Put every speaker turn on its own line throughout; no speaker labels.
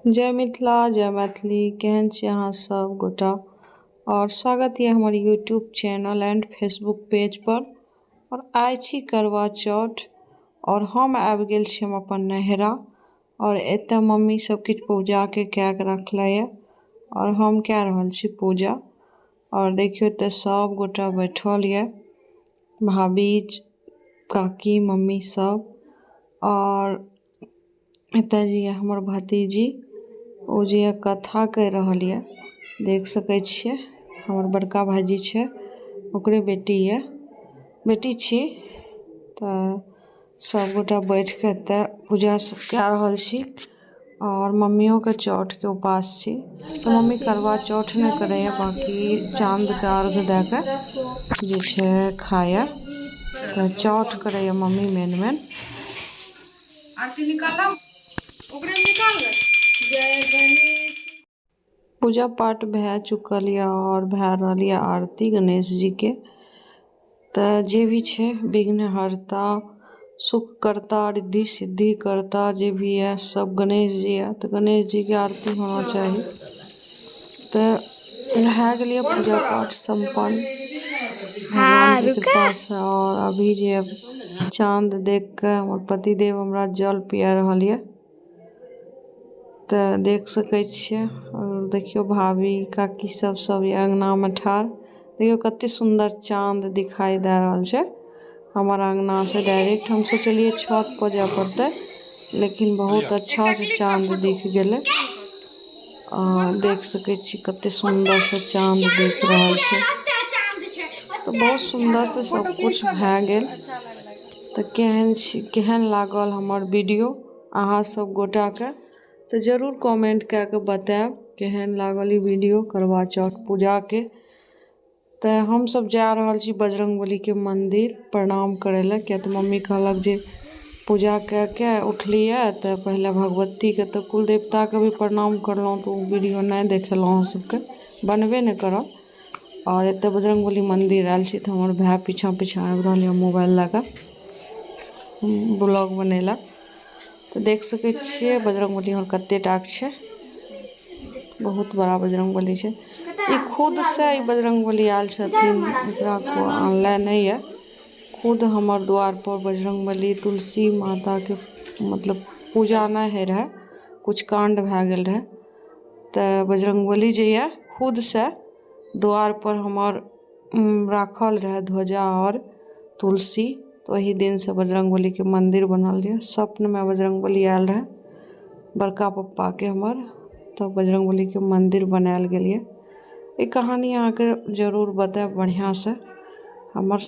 जय मिथिला जय मैथिली। केहन छी अहाँ सब गोटा? और स्वागत यऽ हमर YouTube channel and Facebook page पर। और आइ छी करवा चौथ और हम आबि गेल छी हम अपन नैहरा। और एतऽ मम्मी सब किछु पूजाके कए कऽ रखले यऽ और हम कए रहल छी पूजा। और देखियौ एतऽ सब गोटा बैठल यऽ, भाभी, काकी, मम्मी सब। और एतऽ जे यऽ हमर भतीजी, ओ जे यऽ कथा कहि रहल यऽ, देख सकै छियै। हमर बड़का भाईजी छै, ओकरे बेटी यऽ, बेटी छी। तऽ सब गोटा बैठ के एतऽ पूजा सब कए रहल छी। और मम्मियों के चौठ के उपास छी, तऽ मम्मी करवा चौठ नहि करैया, बाकी चाँद के अर्घ दए के जे छै खाया। तऽ चौठ करैया मम्मी मेन मेन।
आरती निकालब, ओकरे निकाल। जय गणेश।
पूजा पाठ भए चुकल यऽ और भए रहल यऽ आरती गणेश जी के। तऽ जे भी छै विघ्न हरता, सुख करता, रिद्धि सिद्धि करता, जे भी यऽ सब गणेश जी यऽ, तऽ गणेश जी के आरती होना चाही। तऽ भए गेल यऽ पूजा पाठ सम्पन्न भगवान के कृपा से। और अभी जे चाँद देख के हमर पतिदेव हमरा जल पिया रहल यऽ, तऽ देख सकै छियै। और देखियौ भाभी, काकी सब सब यऽ अङ्गनामे ठाढ़। देखियौ कते सुन्दर चाँद दिखाई दए रहल छै हमर अङ्गना से डायरेक्ट। हम सोचलियै छत पर जाय पड़तै, लेकिन बहुत अच्छा से चाँद दिख गेलै। देख सकै छी कते सुन्दर से चाँद दिख रहल छै। तऽ बहुत सुन्दर से सब कुछ भए गेल। तऽ केहन छी, केहन लागल हमर वीडियो अहाँ सब गोटाके, तऽ जरूर कमेंट कए कऽ बतायब केहन लागल ई वीडियो करवा चौथ पूजाके। तऽ हमसब जा रहल छी बजरंगबलीके मन्दिर प्रणाम करै लए, किया तऽ मम्मी कहलक जे पूजा कए के उठलियै तऽ पहिले भगवतीके तऽ कुल देवताके भी प्रणाम करलहुँ। तऽ ओ वीडियो नहि देखेलहुँ अहाँ सबके, बनबे नहि करल। और एतऽ बजरंगबली मन्दिर आयल छी तऽ हमर भाय पीछाँ पीछाँ आबि रहल यऽ मोबाइल लए कऽ ब्लॉग बनेला। तऽ देख सकै छियै बजरंगबली हमर कते टाक छै, बहुत बड़ा बजरंगबली छै। ई खुद से ई बजरंगबली आयल छथिन, एकरा को आनले नहि यऽ। खुद हमर द्वार पर बजरंगबली तुलसी माता के मतलब पूजा नहि होइ रहै, कुछ कांड भए गेल रहै, तऽ बजरंगबली जे यऽ खुद से द्वार पर हमर राखल रहै ध्वजा और तुलसी। तऽ ओहि दिन से बजरंगबली के मंदिर बनल यऽ। स्वप्न में बजरंगबली आयल रहै बड़का पप्पा के हमर, तब बजरंगबली के मंदिर बनायल गेल यऽ। ई कहानी अहाँके जरूर बतायब बढ़िआँ से, हमर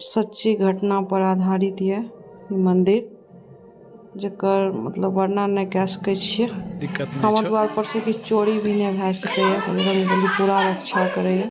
सच्ची घटना पर आधारित यऽ ई मंदिर, जकर मतलब वर्णन नहि कए सकै छियै।
दिक्कत नहि
हमर
छौ।
द्वार पर से किछु चोरी भी नहि भए सकैए, बजरंगबली पूरा रक्षा करैए।